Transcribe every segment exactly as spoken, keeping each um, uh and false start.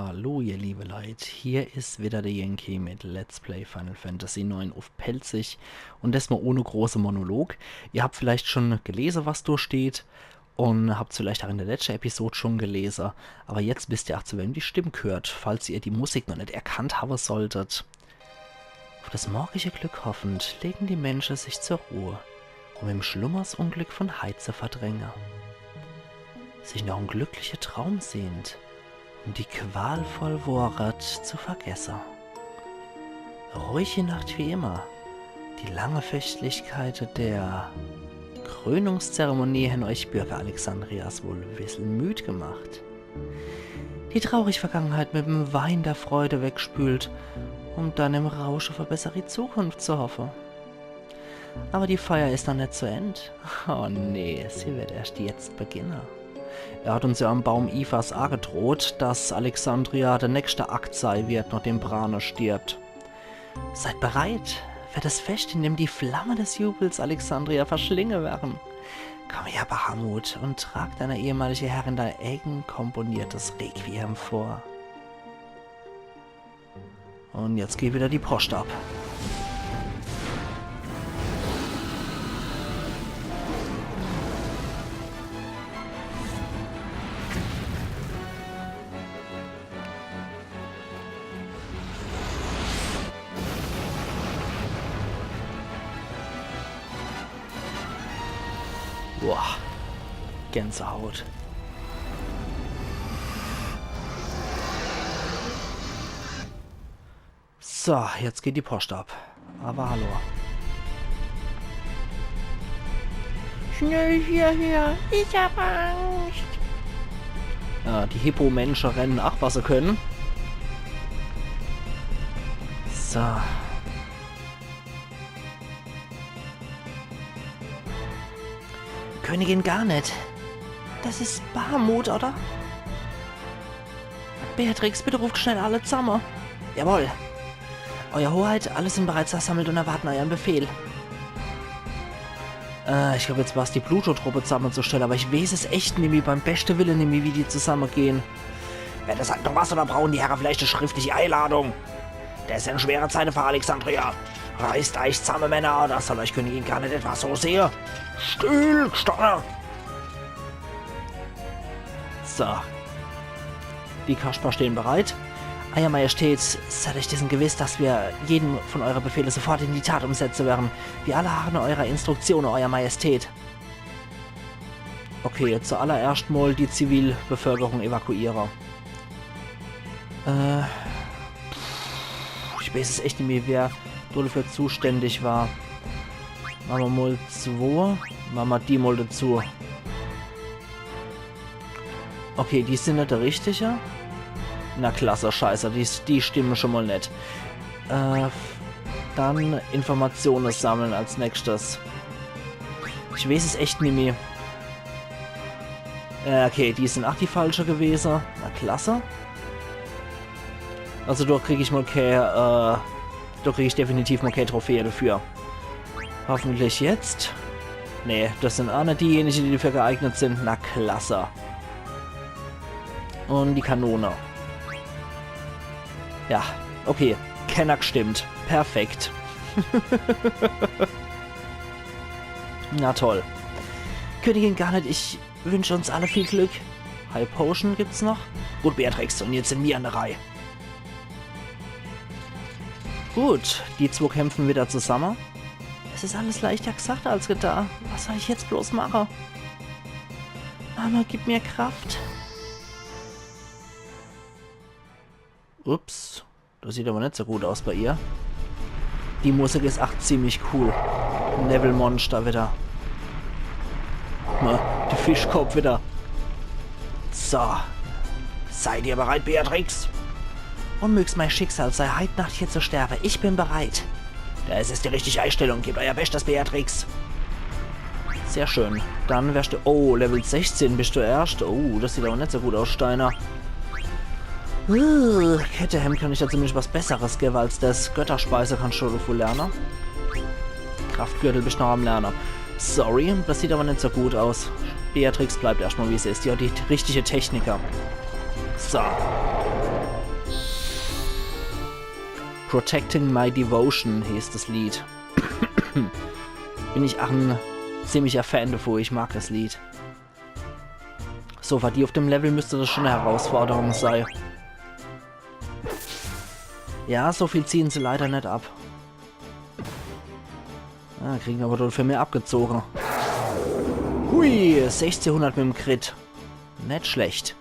Hallo, ihr liebe Leit, hier is wieder der Yankee mit Let's Play Final Fantasy neun uff Pälzisch un des mol ohne große Monolog. Ihr habt vielleicht schon gelese, was do steht un habt's vielleicht auch in der letschte Episode schon gelese, aber jetzt wisst ihr auch, zu wem die Stimm gehört, falls ihr die Musik noch net erkannt habe solltet. Auf das morgige Glück hoffend, legen die Menschen sich zur Ruhe, um im Schlummer das Unglück von heit zu verdrängen. Sich noch en glückliche Traum sehnt, um die qualvoll Wohret zu vergesse. Ruhige Nacht wie immer. Die lange Festlichkeit der Krönungszeremonie hen euch Bürger Alexandrias wohl e bissel müd gemacht. Die traurig Vergangenheit mit em Wein der Freude wegspült, um dann im Rausch auf e bessere Zukunft zu hoffe. Aber die Feier is noch net zu End. Oh nee, sie wird erscht jetzt beginne. Er hat uns ja am Baum Ifas agedroht, dass Alexandria der nächste Akt sei wird, nachdem Brane stirbt. Seid bereit für das Fest, in dem die Flamme des Jubels Alexandria verschlinge werden. Komm her, Bahamut, und trag deiner ehemalige Herrin dein eigenkomponiertes Requiem vor. Un jetzt geht wieder die Post ab. Boah. Gänsehaut. So, jetzt geht die Post ab. Aber hallo. Schnell hierher, ich hab Angst. Ja, die Hippo-Menschen rennen, ach, was sie können. So. Königin Garnet. Das is Bahamut, oder? Beatrix, bitte ruft schnell alle zusamme. Jawohl. Euer Hoheit, alle sind bereits versammelt und erwarten euren Befehl. Äh, ich glaub, jetzt war's, die Pluto-Truppe zusammenzustellen, aber ich weeß es echt nimmi, beim beschte Wille nimmi, wie die zusammegehen. Wer das sagt noch was oder brauchen die Herren vielleicht e schriftliche Einladung? Das sind schwere Zeiten für Alexandria. Reißt euch zusammen, Männer, das soll euch Königin Garnet etwa so sehen. Still, Stonne! So. Die Kasper stehen bereit. Euer Majestät, seid euch dessen gewiss, dass wir jeden von eure Befehle sofort in die Tat umsetzen werden. Wir alle harren eurer Instruktion, Euer Majestät. Okay, zuallererscht mal die Zivilbevölkerung evakuiere. Äh, pff, ich weeß es echt nimmi, wer dafür zuständig war. Mache mer mal zwo. Mache mer die mal dazu. Okay, die sind net der richtige. Na klasse, scheiße, die, die stimmen schon mal net. Äh, dann Informationen sammeln als nächstes. Ich weeß es echt nimmi. Äh, okay, die sind ach die falsche gewese. Na klasse. Also do krieg ich mal kee, äh, do krieg ich definitiv mal kee Trophäe dafür. Hoffentlich jetzt. Nee, das sind ach net diejenige, die dafür geeignet sind. Na klasse. Und die Kanone. Ja, okay. Kenner stimmt. Perfekt. Na toll. Königin Garnet, ich wünsche uns alle viel Glück. High Potion gibt's noch. Gut, Beatrix, und jetzt sind mir an der Reihe. Gut, die zwo kämpfen wieder zusammen. Es ist alles leichter gesagt als getan. Was soll ich jetzt bloß machen? Mama, gib mir Kraft. Ups. Das sieht aber net so gut aus bei ihr. Die Musik ist ach ziemlich cool. Nebelmonster wieder. Na, der Fischkopf wieder. So. Seid ihr bereit, Beatrix? Und mög's mein Schicksal sei, heit Nacht hier zu sterben. Ich bin bereit. Das ist die richtige Einstellung. Gebt euer Bestes, Beatrix. Sehr schön. Dann wärst du... Oh, Level sechzehn bist du erscht. Oh, das sieht aber net so gut aus, Steiner. Uh, Kettehemd kann ich ja zumindest was Besseres geben als das. Götterspeise kannst du wohl lernen. Kraftgürtel bist noch am Lernen. Sorry, das sieht aber net so gut aus. Beatrix bleibt erstmal, wie sie ist. Die hat die richtige Techniker. So. Protecting My Devotion heeßt das Lied. Bin ich ach en ziemlicher Fan davon, ich mag das Lied. So, für die auf dem Level müsst das schon e Herausforderung sei. Ja, so viel ziehen se leider net ab. Ah, kriegen aber dafür mehr abgezogen. Hui, sechzehnhundert mit'm Crit. Net schlecht.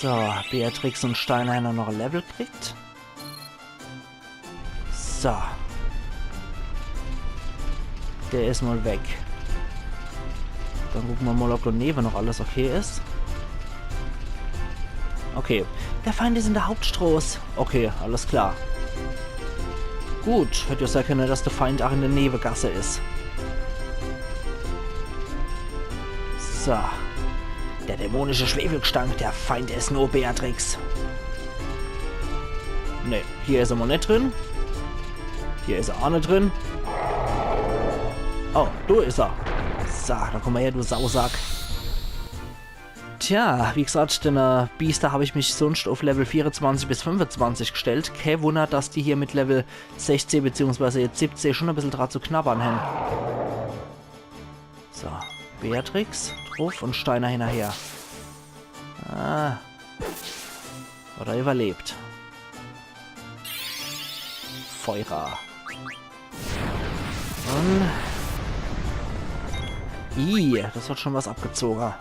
So, Beatrix und Steiner hän noch e Level kriegt. So. Der is mal weg. Dann gucke mer mal, ob do newe noch alles okay is. Okay. Der Feind is in der Hauptstroß. Okay, alles klar. Gut, hätt jo sei kenne, dass der Feind ach in der Newegasse is. So. Der dämonische Schwefelgestank, der Feind is nur Beatrix. Nee, hier is er mal net drin. Hier is er ach net drin. Oh, do is er. So, dann komm mal her, du Sausack. Tja, wie gesagt, denne Biester hab ich mich sunscht auf Level vierundzwanzig bis fünfundzwanzig gestellt. Kä Wunner, dass die hier mit Level sechzeh beziehungsweise jetzt siebzeh schon e bissel dra zu knabbern hän. So, Beatrix druff und Steiner hinnerher. Ah. Oder überlebt. Feuer. Und... Ih, das hat schon was abgezogen.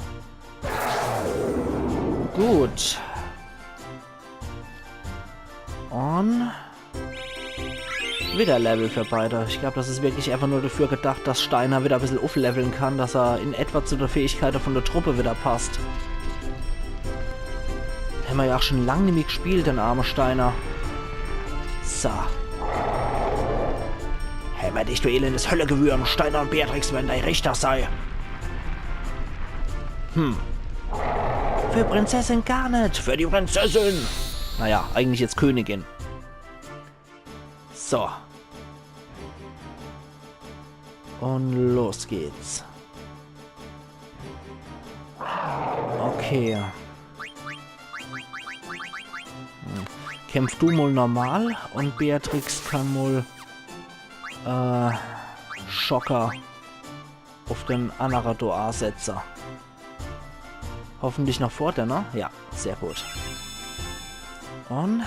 Gut. Und wieder Level für beide. Ich glaub, das is wirklich einfach nur dafür gedacht, dass Steiner wieder e bissel aufleveln kann, dass er in etwa zu der Fähigkeit von der Truppe wieder passt. Hämmer ja auch schon lang nimmi gespielt, den arme Steiner. So. Hämmer dich, du elendes Höllengewürm. Steiner und Beatrix werden dei Richter sei. Hm. Für Prinzessin Garnet. Für die Prinzessin. Naja, eigentlich jetzt Königin. So. Und los geht's. Okay. Hm. Kämpf du mal normal und Beatrix kann mal, äh, Schocker auf den annere do asetze. Hoffentlich noch vor der, ne? Ja, sehr gut. Und...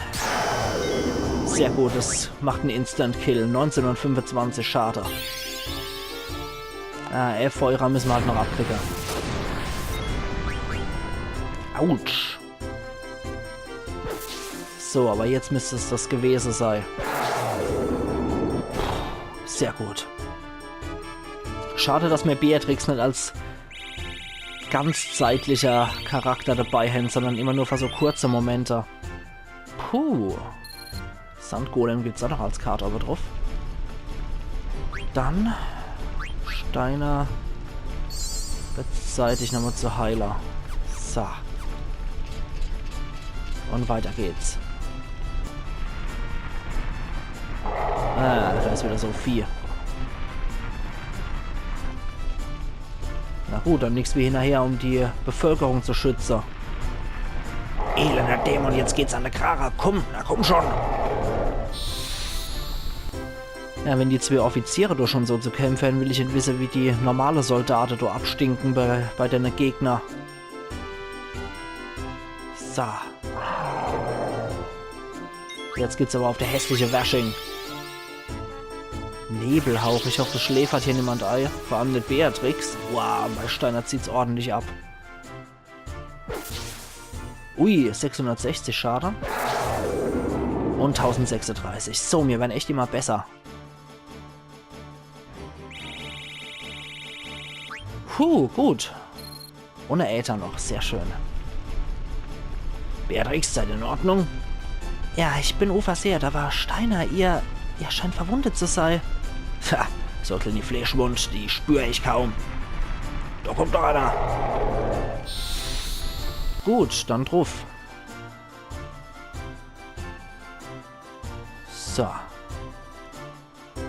Sehr gut, das macht en Instant-Kill. Neunzehnhundertfünfundzwanzig Schade. Ah, elf Feuer müssen wir halt noch abkriegen. Autsch. So, aber jetzt müsste es das gewesen sein. Sehr gut. Schade, dass wir Beatrix nicht als ganz zeitlicher Charakter dabei haben, sondern immer nur für so kurze Momente. Puh. Sandgolem gibt's auch noch als Karte oben drauf. Dann Steiner. Jetzt Zeit, dich nochmal zu heilen. So. Und weiter geht's. Ah, da ist wieder so viel. Na gut, dann nix wie hinterher, um die Bevölkerung zu schützen. Elender Dämon, jetzt geht's an de Kracher. Komm, na komm schon. Ja, wenn die zwei Offiziere do schon so zu kämpfen, will ich net wissen, wie die normale Soldaten do abstinken bei, bei den Gegner. So. Jetzt gibt's aber auf die hässliche Washing. Nebelhauch, ich hoffe, es schläfert hier niemand ei. Vor allem net Beatrix. Wow, bei Steiner zieht's ordentlich ab. Ui, sechshundertsechzig Schade. Und tausendsechsunddreißig. So, mir werden echt immer besser. Puh, gut. Ohne Äther noch, sehr schön. Beatrix, seid ihr in Ordnung? Ja, ich bin unversehrt, aber Steiner, ihr, ihr scheint verwundet zu sein. Ha, so e kleeni Fleischwund, die spür ich kaum. Da kommt doch einer. Gut, dann druff. So.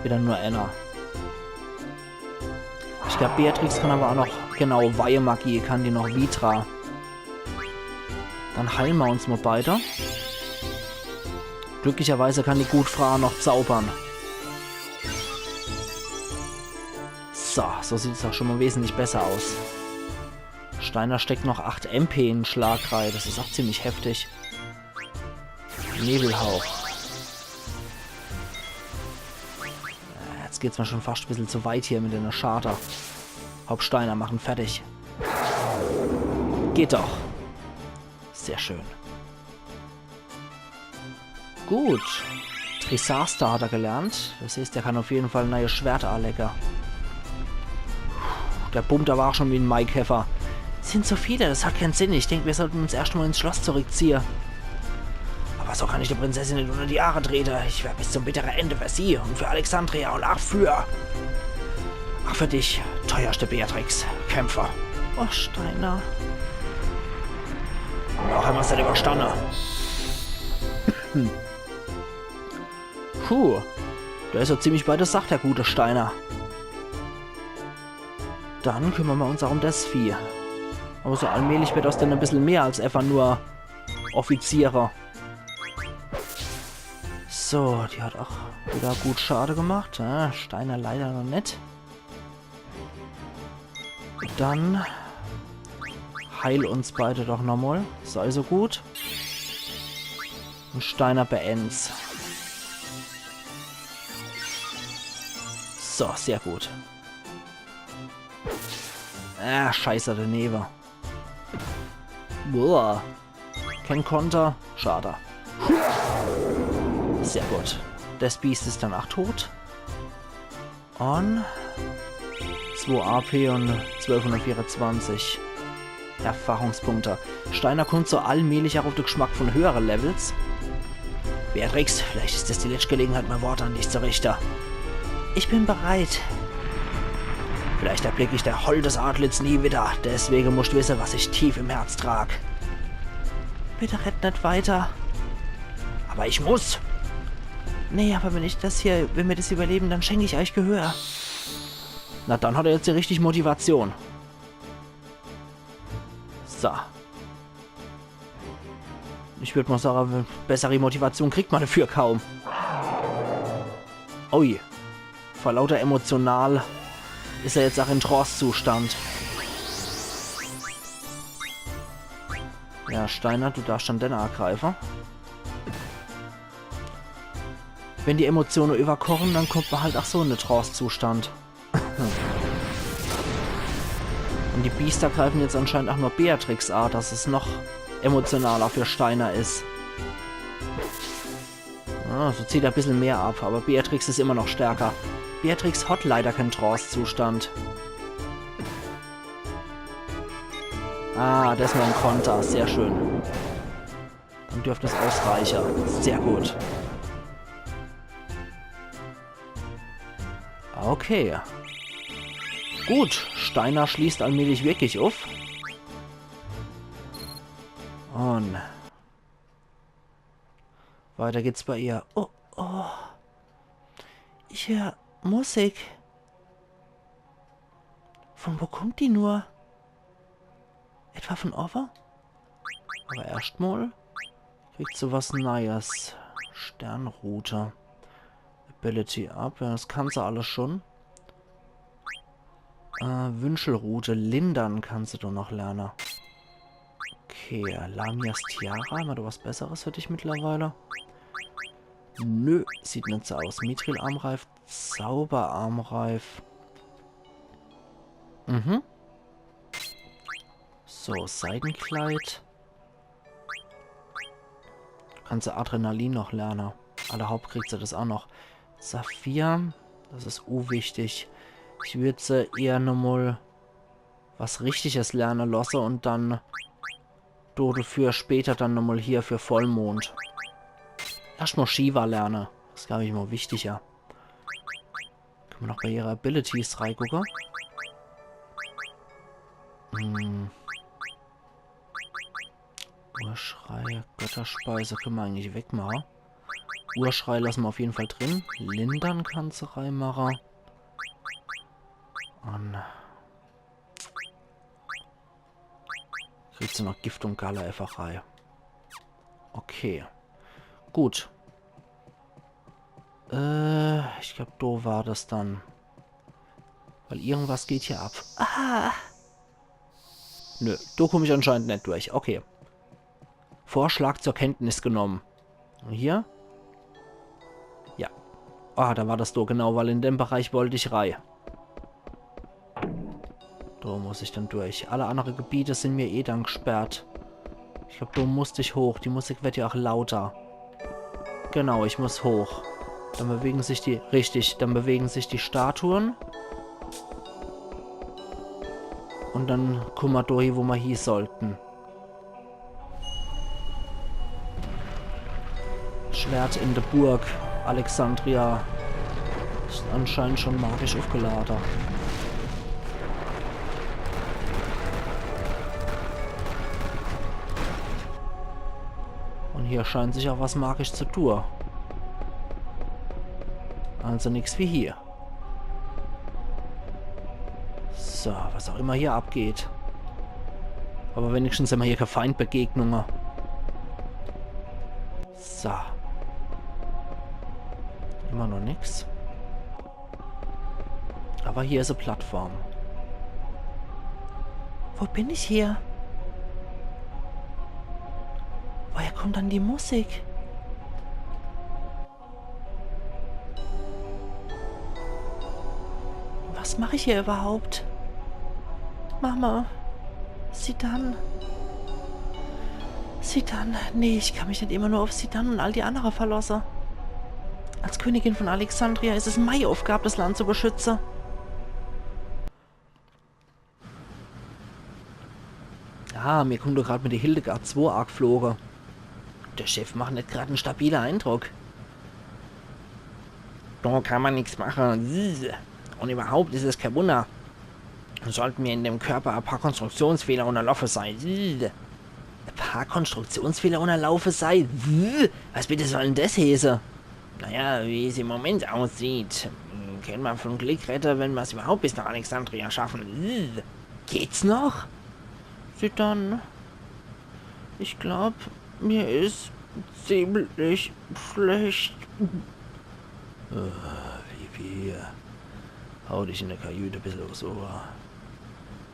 Wieder nur einer. Ich glaub, Beatrix kann aber auch noch, genau, Weihemagie kann die noch, Vitra. Dann heilen wir uns mal beide. Glücklicherweise kann die gut Fraa noch zaubern. So, so sieht's doch schon mal wesentlich besser aus. Steiner steckt noch acht M P in de Schlagrei. Das is auch ziemlich heftig. Nebelhauch. Äh, jetzt geht's mir schon fast e bissel zu weit hier mit dene Scharter. Hopp, Steiner, mach en fertig. Geht doch. Sehr schön. Gut. Trisaster hat er gelernt. Das heißt, er kann auf jeden Fall e neies Schwert anlege. Der Bump, der war auch schon wie en Maikäfer. Sind so viele, das hat keinen Sinn. Ich denk, wir sollten uns erst mal ins Schloss zurückziehen. Aber so kann ich der Prinzessin nicht unter die Arme treten. Ich werde bis zum bitteren Ende für sie und für Alexandria und auch für, auch für dich, teuerste Beatrix, kämpfen. Oh, Steiner. Und auch haben wir's dann überstanden. Puh. Der is ja ziemlich bei der Sach, der gute Steiner. Dann kümmern wir uns auch um das Vieh. Aber so allmählich wird das dann e bissel mehr als einfach nur Offiziere. So, die hat auch wieder gut Schade gemacht. Ja, Steiner leider noch net. Dann heil uns beide doch nochmal. Sei so gut. Und Steiner beend's. So, sehr gut. Ah, scheiße, daneben. Boah. Kein Konter. Schade. Sehr gut. Das Biest is dann auch tot. Und zwei A P und zwölfhundertvierundzwanzig Erfahrungspunkte. Steiner kommt so allmählich auch auf den Geschmack von höheren Levels. Beatrix, vielleicht ist das die letzte Gelegenheit, mein Wort an dich zu richten. Ich bin bereit. Vielleicht erblicke ich der Holt des Antlitz nie wieder. Deswegen musst du wissen, was ich tief im Herz trag. Bitte red net weiter. Aber ich muss. Nee, aber wenn ich das hier, wenn wir das überleben, dann schenke ich euch Gehör. Na, dann hat er jetzt hier richtig Motivation. So. Ich würd mal sagen, bessere Motivation kriegt man dafür kaum. Ui. Vor lauter emotional is er jetzt auch in Trance-Zustand. Ja, Steiner, du darfst dann den angreifen. Wenn die Emotionen überkochen, dann kommt man halt auch so in den Trance-Zustand. Und die Biester greifen jetzt anscheinend auch nur Beatrix an, dass es noch emotionaler für Steiner is. Ah, so zieht er e bissel mehr ab, aber Beatrix is immer noch stärker. Beatrix hat leider keinen Trance-Zustand. Ah, das is nur ein Konter. Sehr schön. Dann dürfte es ausreichen. Sehr gut. Okay. Gut, Steiner schließt allmählich wirklich auf. Und weiter geht's bei ihr. Oh, oh. Ich hör Musik. Von wo kommt die nur? Etwa von owwe? Aber erscht mal kriegt se was Neies. Sternrute. Ability up. Ja, das kann se alles schon. Äh, Wünschelrute. Lindern kann se doch noch lerne. Okay, Lamias Tiara. Hämmer do was Besseres für dich mittlerweile? Nö, sieht net so aus. Mithril-Armreif, Zauberarmreif. Mhm. So, Seidenkleid. Kann se Adrenalin noch lerne. Allerhaupt kriegt se das auch noch. Saphir, das is unwichtig. Ich würd se eher nochmal was Richtiges lerne losse und dann do dafür später dann nochmal hier für Vollmond. Erscht mal Shiva lerne. Das is, glaub ich, mal wichtiger. Kann man noch bei ihre Abilities reigucke? Hm. Urschrei, Götterspeise können wir eigentlich wegmachen. Urschrei lassen wir auf jeden Fall drin. Lindern kann se reimache. Und kriegt se noch Gift und Galle einfach rei. Okay. Gut. Äh, ich glaab, do war das dann. Weil irgendwas geht hier ab. Ah! Nö, do komm ich anscheinend net durch. Okay. Vorschlag zur Kenntnis genommen. Und hier? Ja. Ah, do war das do, genau, weil in dem Bereich wollt ich rei. Do muss ich dann durch. Alle andere Gebiete sin mir eh dann gesperrt. Ich glaab, do musst ich hoch. Die Musik werd ja auch lauter. Genau, ich muss hoch. Dann bewegen sich die, richtig, dann bewegen sich die Statuen. Und dann kumme ma do hie, wo ma hie sollten. Schwert in der Burg Alexandria. Is anscheinend schon magisch aufgelade. Und hier scheint sich auch was magisch zu tun. Also nix wie hier. So, was auch immer hier abgeht. Aber wenigstens hämmer hier keine Feindbegegnungen. So. Immer noch nix. Aber hier is e Plattform. Wo bin ich hier? Woher kommt dann die Musik? Was mach ich hier überhaupt? Mama. Zidane. Zidane. Nee, ich kann mich net immer nur auf Zidane und all die andere verlosse. Als Königin von Alexandria is es mei Aufgab, das Land zu beschütze. Ah, mir kummt doch grad mit der Hildegard zwei aagefloge. Der Chef macht net grad en stabile Eindruck. Do kann ma nix mache. Und überhaupt is es kein Wunder. Sollten mir in dem Körper e paar Konstruktionsfehler unterlaufe sei. E paar Konstruktionsfehler unterlaufe sei? Was bitte soll denn das heeße? Naja, wie es im Moment aussieht, kann ma von Glick rede, wenn ma's überhaupt bis nach Alexandria schaffe. Geht's noch? Zidane, ich glaub, mir is ziemlich schlecht. Äh, Vivi, hau dich in der Kajüte e bissel aufs Ohr.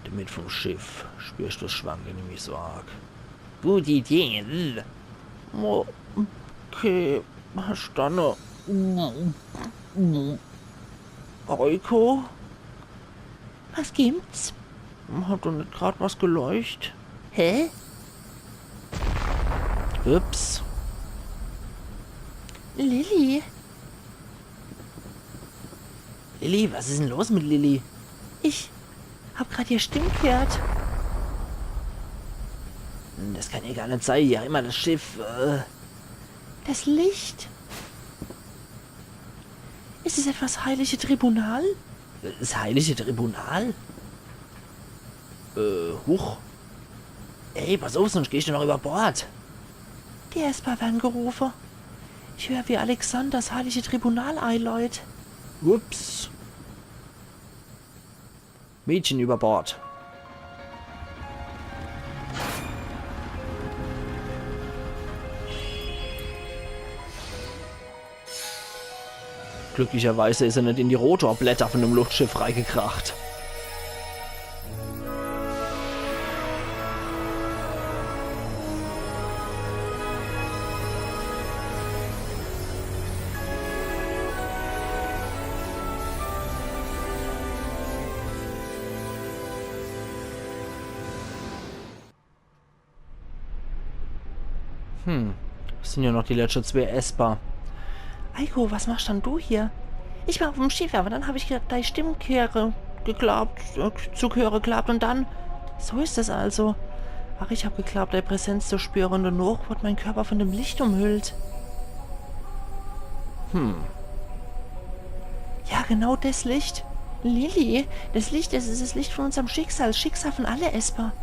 In der Mitt vom Schiff spürst du's Schwanke nimmi so arg. Gute Idee. Okay, verstanne. Eiko? Was gibt's? Hat doch net grad was geleucht. Hä? Ups. Lilly? Lilly, was is denn los mit Lilly? Ich hab grad ihr Stimm gehört. Das kann ja gar net sei. Ja, immer das Schiff. Äh. Das Licht. Is es etwa das heilige Tribunal? Das heilige Tribunal? Äh, huch. Ey, pass auf, sonst gehst du noch über Bord. Die Esper werden gerufe. Ich hör, wie Alexander das heilige Tribunal eiläut. Ups. Mädchen über Bord. Glücklicherweise is er net in die Rotorblätter von dem Luftschiff reigekracht. Hm, das sind ja noch die letzte zwei Esper. Eiko, was machst dann du hier? Ich war auf dem Schiff, aber dann hab ich ge- dei Stimm gehöre, geglaubt, äh, zu gehöre geglaubt und dann... So ist es also. Ach, ich hab geglaubt, dei Präsenz zu spüre und danach wird mein Körper von dem Licht umhüllt. Hm. Ja, genau das Licht. Lilly, das Licht, es ist das Licht von unserem Schicksal, das Schicksal von alle Esper.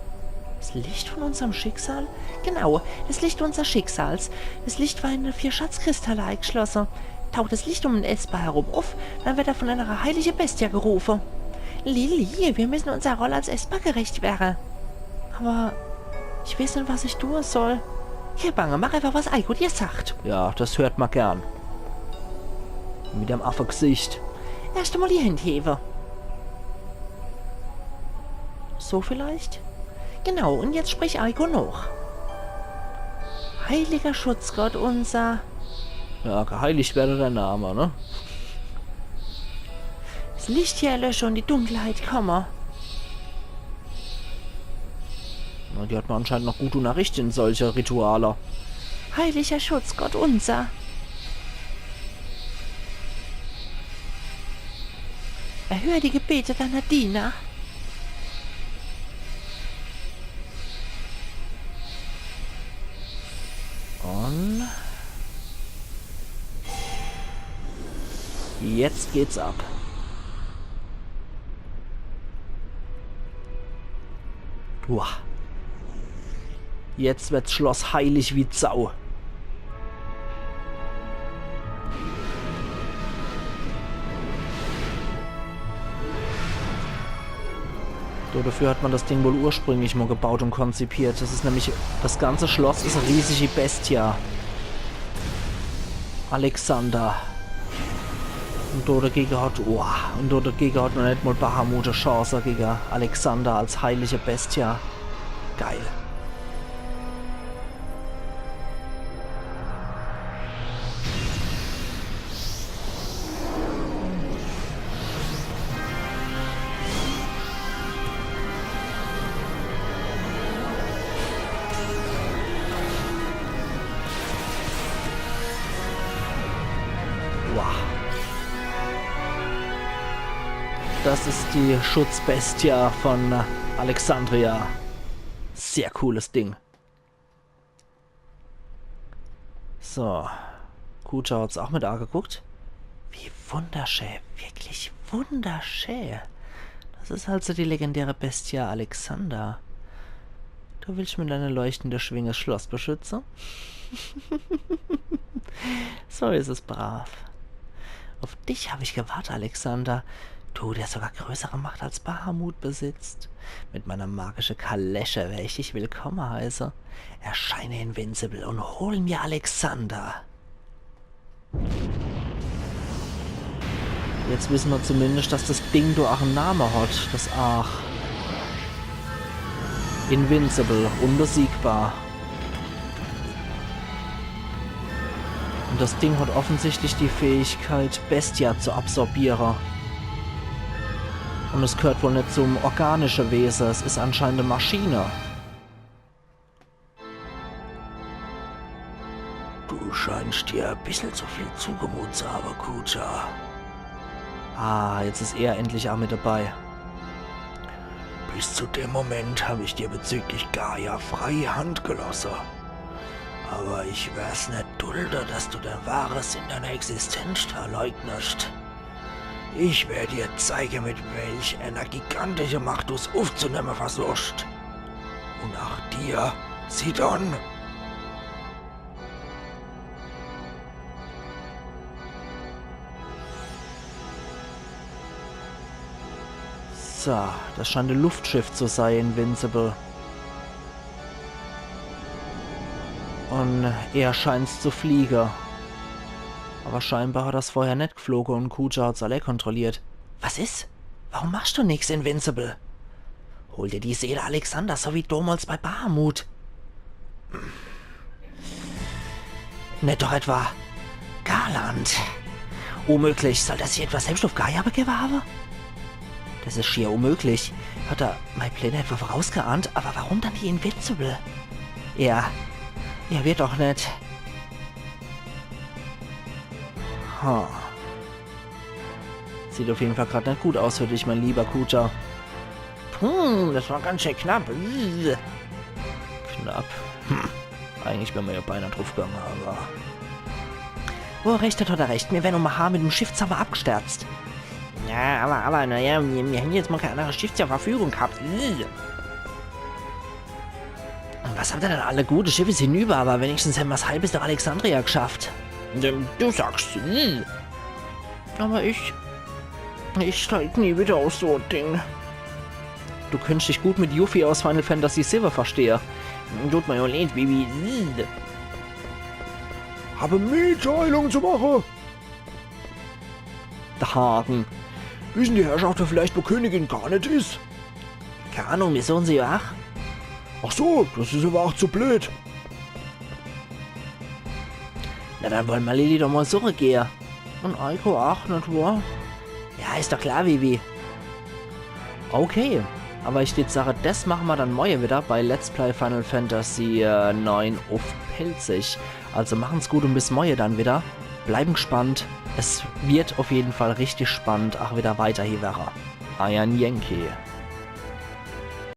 Das Licht von unserem Schicksal? Genau, das Licht unseres Schicksals. Das Licht war in vier Schatzkristalle eingeschlossen. Taucht das Licht um den Esper herum auf, dann wird er von einer heiligen Bestie gerufen. Lilly, wir müssen unserer Rolle als Esper gerecht werden. Aber ich weiß nicht, was ich tun soll. Kein Bange, mach einfach, was Eiko dir sagt. Ja, das hört ma gern. Mit dem Affegesicht. Erscht emol die Händ hewe. So vielleicht? Genau, un jetzt sprich Eiko noch. Heiliger Schutzgott unser. Ja, geheiligt werde dein Name, ne? 's Licht erlösche un die Dunkelheit komme. Na, die hat ma anscheinend noch gut unnerricht in solche Rituale. Heiliger Schutzgott unser. Erhöre die Gebete deiner Diener. Un jetzt geht's ab. Uah. Jetzt werd's Schloss heilig wie Sau. So, dafür hat ma das Ding wohl ursprünglich mol gebaut un konzipiert. Das is nämlich, das ganze Schloss is e riesigi Bestia. Alexander. Un do dagege hat, oh, un do dagege hat noch net mol Bahamut e Chance gege Alexander als heilige Bestia. Geil. Wow. Das is die Schutzbestia von Alexandria. Sehr cooles Ding. So. Kuja hat's auch mit ageguckt. Wie wunderschä, wirklich wunderschä. Das is also die legendäre Bestia Alexander. Du willst mit deiner leuchtenden Schwinge 's Schloss beschütze? So is es brav. Auf dich hab ich gewart, Alexander. Du, der sogar größere Macht als Bahamut besitzt. Mit meiner magische Kalesche wer ich dich willkomme heiße. Erscheine, Invincible, und hol mir Alexander. Jetzt wisse ma zumindest, dass das Ding do aach en Name hat. Das Aach. Invincible, unbesiegbar. Und das Ding hat offensichtlich die Fähigkeit, Bestia zu absorbiere. Und es gehört wohl net zum organische Wese, es is anscheinend e Maschine. Du scheinst dir e bissel zu viel zugemutt zu habe, Kuja. Ah, jetzt is er endlich aach mit dabei. Bis zu dem Moment hab ich dir bezüglich Gaia freie Hand gelosse. Aber ich werd's net dulde, dass du dein wahres Sinn deiner Existenz verleugnest. Ich werd dir zeige, mit welch einer gigantischen Macht du's uffzunemme versuchst. Und nach dir, Sidon. So, das scheint e Luftschiff zu sei, Invincible. Und er scheint's zu fliege. Aber scheinbar hat er's vorher net gfloge und Kuja hat's alle kontrolliert. Was is? Warum machst du nix, Invincible? Hol dir die Seele Alexander, so wie damals bei Bahamut. Net doch etwa Garland? Unmöglich, soll der sich etwa selbst auf Gaia begebe habe? Das is schier unmöglich. Hat er mei Pläne etwa vorausgeahnt? Aber warum dann die Invincible? Er. Er wird doch net. Ha. Sieht auf jeden Fall grad net gut aus für dich, mein lieber Kuja. Puh, das war ganz schön knapp. Knapp. Hm. Eigentlich wär ma ja beinahe draufgegangen, aber. Wo er recht hat, hat er recht. Mir wären um e Haar mit dem Schiffszauber abgestürzt. Ja, aber, aber, naja, mir, mir hätten jetzt mal kein anderes Schiff zur Verfügung gehabt. Und was habt ihr denn alle? Gute Schiffe sind hinüber, aber wenigstens hätten mer's halbwegs nach Alexandria geschafft. Ähm, du sagst. Aber ich. Ich steig nie wieder auf so ein Ding. Du könntest dich gut mit Yuffie aus Final Fantasy sieben verstehen. Tut mir ja leid, Baby. Habe Mitteilung zu machen. de Haken. Wissen die Herrschafte vielleicht, wo Königin Garnet is? Kee Ahnung, mir suche se jo ach. Ach so, das is awwer ach zu bleed. Na, dann wolle mer Lilly doch mol suche gehe. Un Eiko ach, net wohr? Ja, is doch klar, Vivi. Okay, awwer ich dät sache, das mache mer dann morje widder bei Let's Play Final Fantasy, äh, neun uff Pälzisch. Also machen's gut un bis morje dann widder. Bleiwen gspannt. Es werd uff jeden Fall richtig spannend, ach widder weiter hie werre. Eier Yankee.